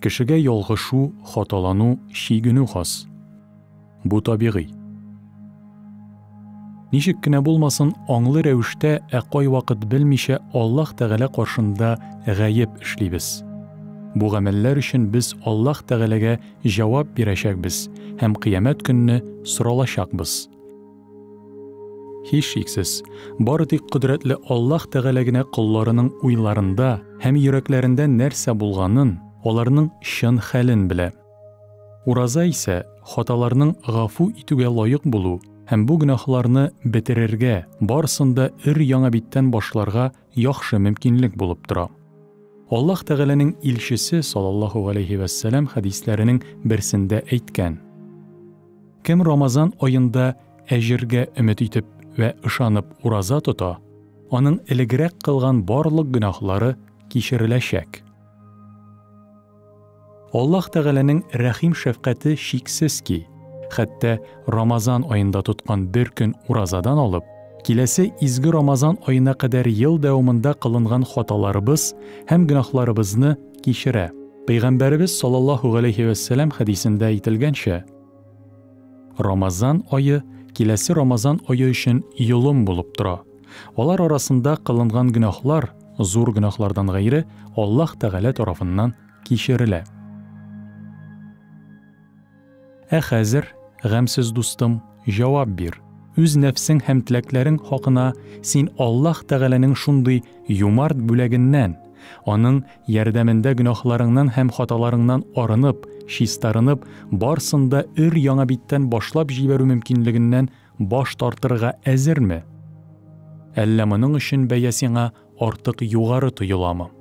Кешегә ялгышу, хаталану, чигенү хас. Бу табигый. Ничек кенә булмасын, аңлы рәвештә, ә кайвакыт белмичә Аллаһ Тәгалә каршында гаеп эшлибез. Бу гамәлләр өчен без Аллаһ Тәгаләгә җавап бирәчәкбез һәм Кыямәт көнне соралачакбыз. Һичшиксез, бары тик кодрәтле Аллаһ Тәгалә генә колларының уйларында һәм йөрәкләрендә нәрсә булганын, аларның чын хәлен белә. Ураза исә хаталарның гафу итүгә лаек булу һәм бу гөнаһларны бетерергә, барысын да өр-яңа биттән башларга яхшы мөмкинлек булып тора. Аллаһ Тәгаләнең илчесе саллаллаһу галәйһи вәссәлам хәдисләренең берсендә әйткән: Кем Рамазан аенда әҗергә өмет итеп вә ышанып ураза тота, аның элегрәк кылган барлык гөнаһлары кичереләчәк. Аллаһ Тәгаләнең рәхим-шәфкате чиксез ки, хәтта Рамазан аенда тоткан бер көн уразадан алып, киләсе изге Рамазан аена кадәр ел дәвамында кылынган хаталарыбыз һәм гөнаһларыбызны кичерә. Пәйгамбәребез саллаллаһу галәйһи вәссәлам хәдисендә әйтелгәнчә, Рамазан ае киләсе Рамазан ае өчен йолым булып тора. Алар арасында кылынган гөнаһлар, зур гөнаһлардан гайре, Аллаһ Тәгалә тарафыннан кичерелә. Ә хәзер, гамьсез дустым, җавап бир. Үз нәфсең һәм теләкләрең хакына син Аллаһ Тәгаләнең шундый юмарт бүләгеннән, Аның ярдәмендә гөнаһларыңнан һәм хаталарыңнан арынып, чистарынып, барсын да өр-яңа биттән башлап җибәрү мөмкинлегеннән баш тартырга әзерме? Әллә моның өчен бәя сиңа артык югары тоеламы?